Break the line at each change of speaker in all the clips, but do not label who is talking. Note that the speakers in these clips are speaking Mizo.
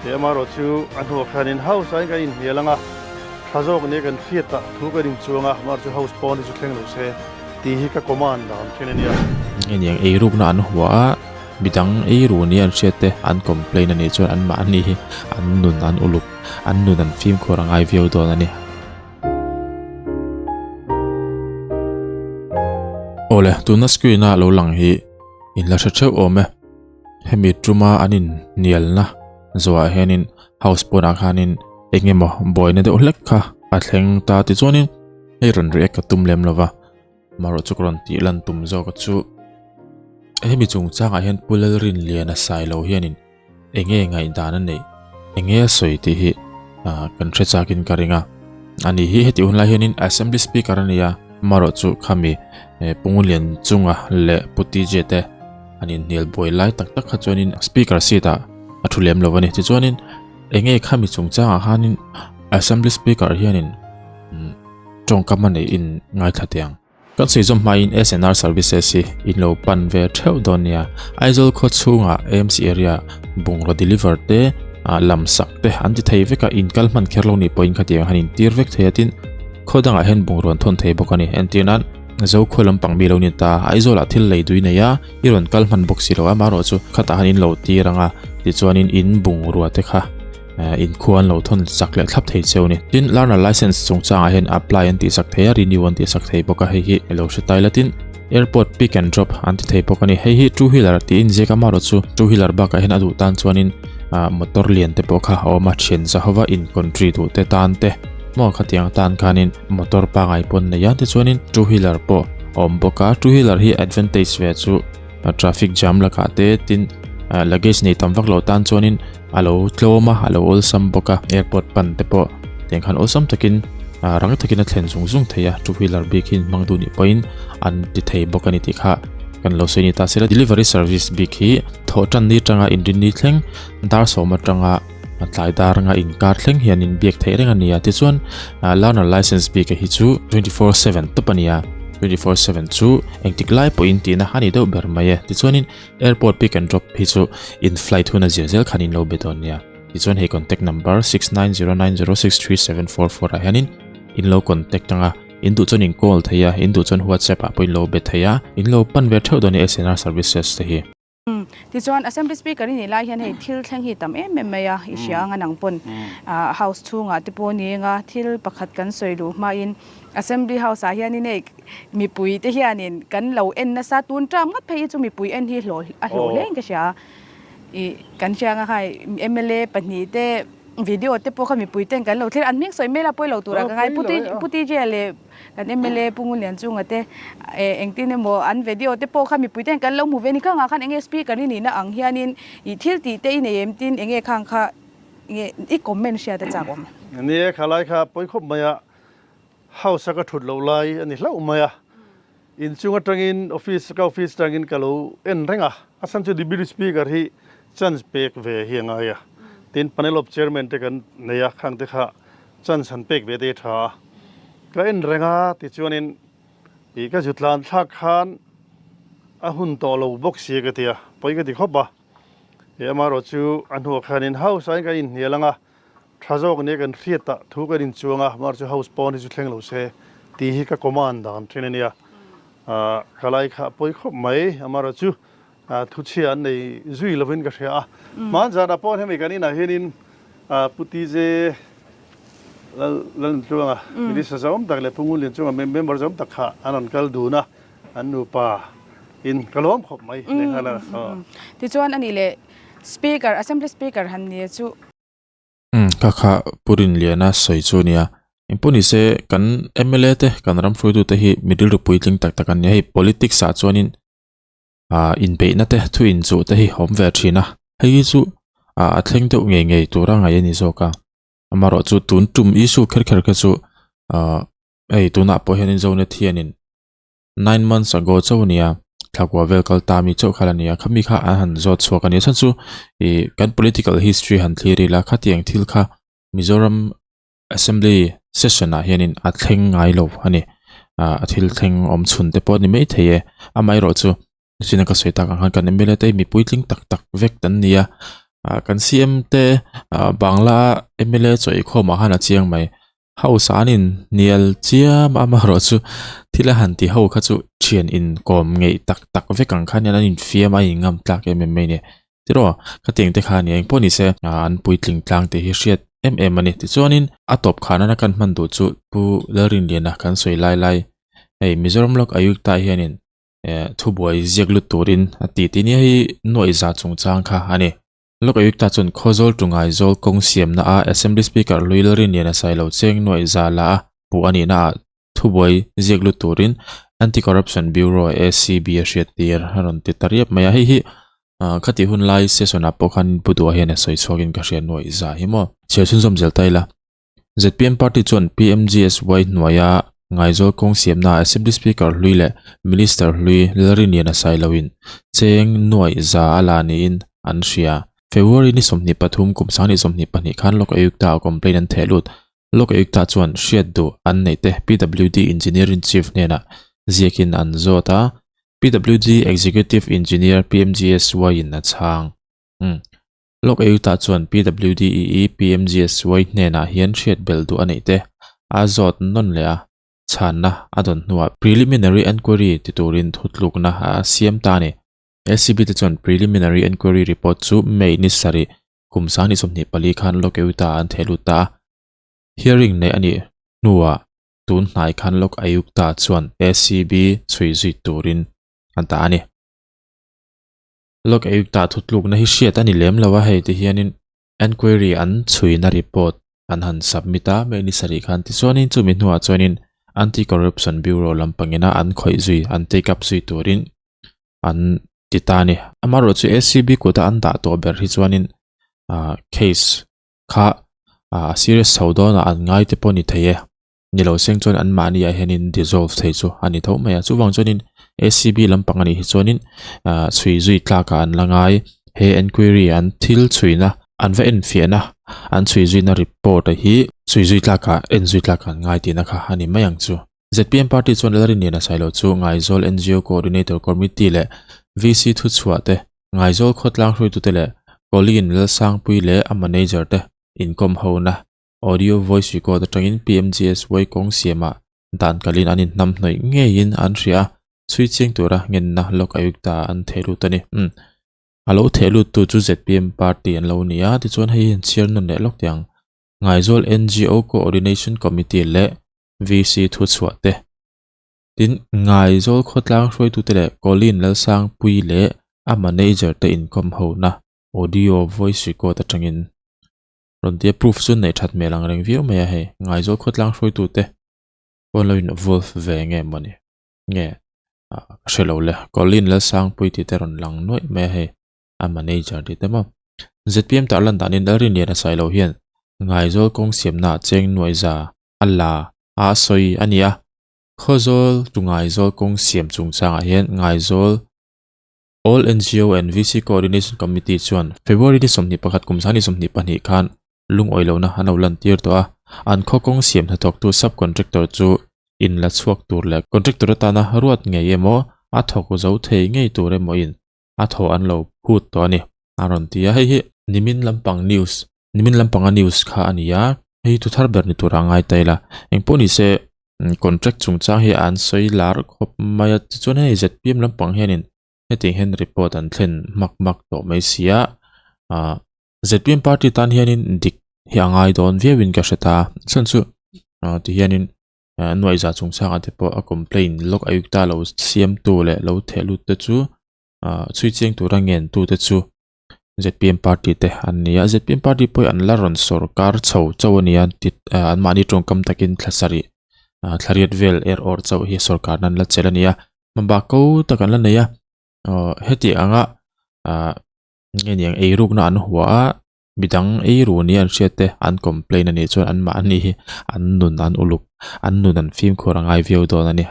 He amaherawhchu a hnuah khanin House ah hian kan inhnial ang a, tha zawk nia kan hriat ah thu kan inchuang a, amaherawhchu House pawn hi chu thleng lo se tih hi ka command dan thin a nia.
Heniang eirukna an hua a, midang eiru nia an hriat te an complain a nih chuan anmahni hi an nun an uluk, an nun an fimkhur a ngai viau dawn a ni. Awle, tuna screen a lo lang hi in la hre theuh awm e. Hemi tuma an in hnialna zawhah hianin house pawnah khanin eng emaw buaina deuh hlek kha a thleng ta tichuanin hei rawn react ka tum lem lova marawh chu ka rawn tih lan tum zawk a chu hemi chungchangah hian Pu Lalrinliana Sailo hianin enge ngaihdan a neih enge a sawi tih hi ah kan hre chakin ka ring a ani hi heti hun lai hianin assembly speaker a ni a marawh chu khami Pungulian chunga leh Pu TJ te an inhnial buai lai tak tak kha chuanin speaker seat ah a thu lem lo a ni tichuanin enge khami chungchangah khanin assembly speaker hianin tawngkam a neih in ngaithla teh ang. Kan sawi zawm hmain SNR services hi in lo pan ve theuh dawn nia. Aizawl khaw chhungah AMC area bungraw deliver te lam sak te an ti thei vek a, in kal hman kher lo nih pawhin khatiang han intir vek thei a tin khaw dangah hian bungraw an thawn thei bawk a ni. Entir nan Zo khaw lampang mi lo ni ta, Aizawlah thil lei dui nei a, i rawn kal hman bawk si lo a, amaherawh chu khatah han in lo tir ang a, tichuanin in bungrua te kha Inkhua an lo thawn chak leh thlap thei cheu ni. Tin, learner license chungchangah hian apply an tihsak thei a, renew an tihsak thei bawk a, hei hi lo hre tai la. Tin, airport pick and drop an ti thei bawk a ni. Hei hi two wheeler tiin ziak a, amaherawh chu two wheeler bakah hian a duh tan chuanin motor lian te pawh kha a awm a, thian zahova in country duh te tan te maw khatiang tan khanin motor pangai pawn nei a, tichuanin two wheeler pawh a awm bawk a. Two wheeler hi advantage ve chu traffic jam lakah te tin luggage nei tam vak lo tan chuanin a lo tlawm a a lo awlsam bawk a airport pan te pawh tiang khan awlsam takin rang takin a thlen zung zung thei a two wheeler bik hi hmang duh nih pawhin an ti thei bawk a ni tih kha kan lo sawi ni ta sela delivery service bik hi thawh tan ni atanga inrinni thleng dar sawm atanga tlai dar anga inkar thleng hian in biak theih reng a ni a tichuan learner license bik hi chu 24/7 tawp a ni a 24/7 chu engtik lai pawhin tihna a ni deuh ber mai e tichuanin Airport pick and drop hi chu in flight hun a zir zel khan in lo be dawn nia. Tichuan hei contact number 6909063744 ah hianin in lo contact anga in duh chuan in call thei a, in duh chuan WhatsApp ah pawh in lo be thei a, in lo pan ve theuh dawn nia SNR services te hi.
Tichuan Assembly Speaker i nih lai hian hei thil thleng hi tam em em mai a, i hria anga nang pawn House chhungah te pawh ni anga thil pakhat kan sawi luh hmain Assembly House ah hianin hei mipui te hianin kan lo en nasa tun term ngawt phei hi chu mipui en hi hlawh a hlawh hle in ka hria ih kan hria anga khai mla pahnih te video te pawh kha mipui ten kan lo thlir an hming sawi mai la pawilo turah ka ngai Pu Pu TJ leh kan mla Pu Ngunlianchunga te eh engtin emaw an video te pawh kha mipui ten kan lo hmu ve a ni khangah khan enge speaker i nihna ang hianin ih thil tih te i nei em tin enge khang kha enge i comment hriat a chak awm.
Ni e khalai kha pawi khawp mai a. House a ka thut loh lai a ni hlauh mai a, inchung atangin office ka office atangin ka lo en reng a, a chhan chu Deputy Speaker hi chance pek ve hi a ngai a, tin panel of chairman te kan nei a, khang te kha chance han pek ve te hi a tha a, ka en reng a tichuanin ih ka zu tlan thlak khan a hun tawh lo bawk si ka ti a, pawi ka ti khawp a, ih amaherawhchu a hnuah khanin house ah hian kan inhnial ang a. Tha zawk nia kan hriat ah thu kan inchuang a, mahse chu house pawn hi chu thleng lo se tih hi ka command dan thin a nia. Ka lai kha a pawi khawp mai, amaherawh chu thu chhia an nei zui lovin ka hria a. Hmanzanah pawh hemi kan inah hianin Pu TJ Lalnuntluanga, Minister zawm tak leh Pu Ngunlianchunga member zawm tak kha an rawn kal dun a, an nupa in ka lawm khawp mai lehnghal a.
Tichuan a nih leh Speaker, Assembly Speaker han ni chu.
Umm kha kha Pu Rinliana sawi chu ania. Engpawh ni se kan mla te kan ram hruaitu te hi mi rilru puitling tak tak an ni a, hei politics ah chuanin ah inbeihna te thu inchuh te hi a awm ve thin a, hei hi chu ah a thleng deuh ngei ngei tura ngaih a ni zawk a, amaherawh chu tun tum issue kher kher kha chu ah hei tunah pawh hianin Zonet hianin 9 months ago chauh a nia, thlakua vel kal ta mi chauh kha la nia, khami kha an han zawt chhuak a nia chhan chu ih kan political history han thlir ila khatiang thil kha Mizoram assembly session ah hianin a thleng ngai lo a ni, ah a thil thleng awm chhun te pawh a ni maithei e, amaherawh chu china ka sawi tak ang khan kan mla te hi mi puitling tak tak vek an ni a. Kan CM te Bangla mla chaw eikhawm ah khan a chiang mai. House ah an in hnial chiam a amaherawhchu thil a han ti ho kha chu thian inkawm ngeih tak tak vek ang khan hian an infiam a in ngam tlak em em mai a ni. Tiraw khatiang te kha a ni a engpawh ni se an puitling tlang tih hi hriat em em a ni. Tichuanin a tawp khan a kan hman duh chu Pu Lalrinliana kan sawi lai lai hei Mizoram Lok Ayukta hianin eh thubuai ziak lut turin a ti tih nia hei nuaihza chungchang kha a ni. Lok Ayukta chuan Khawzawl tu Ngaizawl kawng siamna a Assembly Speaker Hlui Lalrinliana Sailo cheng nuaihza la a puh a nihna ah thubuai ziak lut turin Anti Corruption Bureau ACB a hriat tir a rawn ti ta riap mai a hei hi ah khati hun lai session ah pawh khan Pu Duha hian a sawi chhuak in ka hria nuaihza hi maw. Chhiar chhunzawm zel ta ila ZPM party chuan PMGSY hnuaia Ngaizawl kawng siamnaah Assembly Speaker hlui leh Minister hlui Lalrinliana Sailoin cheng nuaih za a la niin an hria. February ni 23 kum 2022 khan Lok Ayukta ah complaint an theh lut. Lok Ayukta chuan hriat duh an neih te PWD Engineer-in Chief hnenah ziakin an zawt a, PWD Executive Engineer PMGSY in a chhang. Umm. Lok Ayukta chuan PWDEE PMGSY hnenah hian hriat belh duh a neih te a zawt nawn leh a, chhanna a dawn hnuah Preliminary Enquiry ti turin thutlukna a siam ta a ni. ACB te chuan Preliminary Enquiry Report chu May ni sarih kum 2024 khan Lok Ayukta an theh lut ta a. Hearing neih a nih hnuah tun hnai khan Lok Ayukta chuan ACB chhui zui turin a dah a ni. Lok Ayukta thutlukna hi hriat a ni lem lo a, hei ti hianin enquiry an chhuina report an han submit a, May ni sarih khan tichuanin chumi hnuah chuanin Anti-Corruption Bureau lampangina an khawih zui, an take up zui turin an ti ta a ni. Amaherawhchu chu ACB kuta an dah tawh ber hi chuanin case kha a serious chho dawnah an ngai te pawh a ni thei e. Ni lo seng chuan an mahni ah hianin dissolve thei chu a ni tho mai a chuvang chuanin ACB lampang a nih hi chuanin ah chhui zui tlak ah an la ngai he enquiry an thil chhuina an va enfiahna an chhui zuina report a hi chhui zui tlak ah en zui tlak ah an ngai tihna kha a ni mai ang chu. ZPM party chuan Lalrinliana Sailo chu Ngaizawl NGO Coordinator Committee leh VC thuchhuah te Ngaizawl khawtlang hruaitute leh Colleen Lalsangpui leh a manager te inkawm hona Audio voice record atangin PMGSY kawng siamah dan kalin an inhnam hnawih ngeiin an hria a, chhui chiang tura ngenna Lok Ayukta an theh lut a ni. Umm. A lo theh lut tu chu zpm party an lo ni a, tichuan hei hi an chhiar nawn leh lawk teh ang. Ngaizawl NGO Coordination Committee leh VC thuchhuah te. Tin, Ngaizawl khawtlang hruaitute leh Colleen Lalsangpui leh a manager te inkawm hona audio voice record atangin Rawn tia proof chu neih that hmel ang reng viau mai a hei Ngaizawl khawtlang hruaitu te pawh an lo in involve ve nge mawni nge ah ka hre lo le Colin Lalsangpui tih te rawn lang nuaih mai a hei a manager tih te maw zpm tarlan danin Lalrinliana Sailo hian Ngaizawl kawng siamna ah cheng nuaihza a la a sawi a ni a Khawzawl tu Ngaizawl kawng siam chungchangah hian Ngaizawl All NGO and VC Coordination Committee chuan February ni 21 kum 2022 khan lungawi lohna an lo lantir tawh a, an khaw kawng siam hnathawktu sub-contractor chu in la chhuak tur leh contractor atana ruat ngei emaw a thawk zo thei ngei tur emaw in a thaw an lo phut tawh a ni a rawn ti a, hei hi nimin lampang news nimin lampanga news kha a ni a, hei hi thuthar ber ni tura ngai ta ila engpawh ni se contract chungchang hi an sawi lar khawp mai a tichuan hei zpm lampang hianin hetiang hian report an thlen hmak hmak tawh mai si a ah zpm party tan hianin dik hi a ngai dawn viauin ka hre ta chhan chu ah ti hianin ah nuaihza chungchangah te pawh a complaint lawk ayukta lo siamtu leh lo theh lut te chu ah chhui chiang tura ngen tu te chu zpm party te an ni a zpm party pawh hi an la rawn sawrkar chho chauh a ni a ti ah anmahni tawngkam takin thla sarih ah thla riat vel er awr chauh hi sawrkar nan la chelh a ni a hmabak ko tak an la nei a aw heti anga ah nge niang eirukna an hua a midang eiru nia an hriat te an complaint a nih chuan anmahni hi an nun an uluk an nun an fimkhur a ngai viau dawn a ni.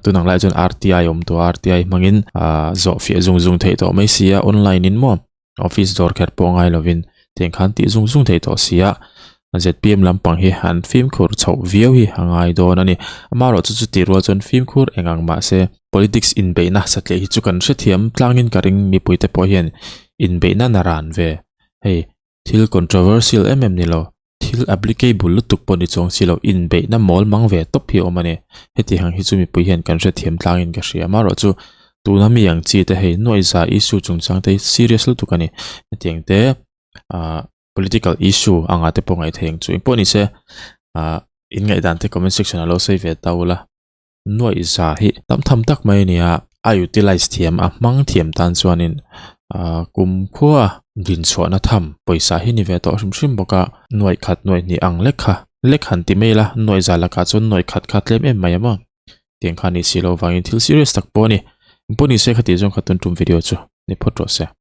Tunang lai chuan RTI a awm tawh a RTI hmangin ah zawh fiah zung zung theih tawh mai si a online in maw office dawr kher pawh ngai lovin tiang khan tih zung zung theih tawh si a zpm lampang hi an fimkhur chhoh viau hi a ngai dawn a ni amaherawh chu chuti rual chuan fimkhur eng ang mahse politics inbeihna satliah hi chu kan hrethiam tlangin ka ring mipui te pawh hian inbeihna na ran ve. Hei thil controversial em em ni lo, thil applicable lutuk pawh ni chuang si lo, inbeihna mawl mang ve tawp hi a awm a ni. Heti hang hi chu mipui hian kan hrethiam tlangin ka hria. Amaherawh chu tuna mi ang chi te hei nuaihza issue chungchang te hi serious lutuk a ni. Hetiang te ah political issue anga te pawh ngaih theih ang chu. Engpawh ni se ah in ngaihdan te comment section ah lo sawi ve ta ula. Nuaih za hi tam tham tak mai a ni a, a utilize thiam a hmang thiam tan chuanin ah kumkhua dinchhuahna tham pawisa hi ni ve tawh hrim hrim bawk a, nuaih khat nuaih hnih ang lek kha lek han ti mai ila nuaih za lakah chuan nuaih khat kha tlem em mai a maw tiang kha ni si lo vangin thil serious tak pawh a ni. Engpawh ni se khatih zawng kha tun tum video chu ni phawt rawh se.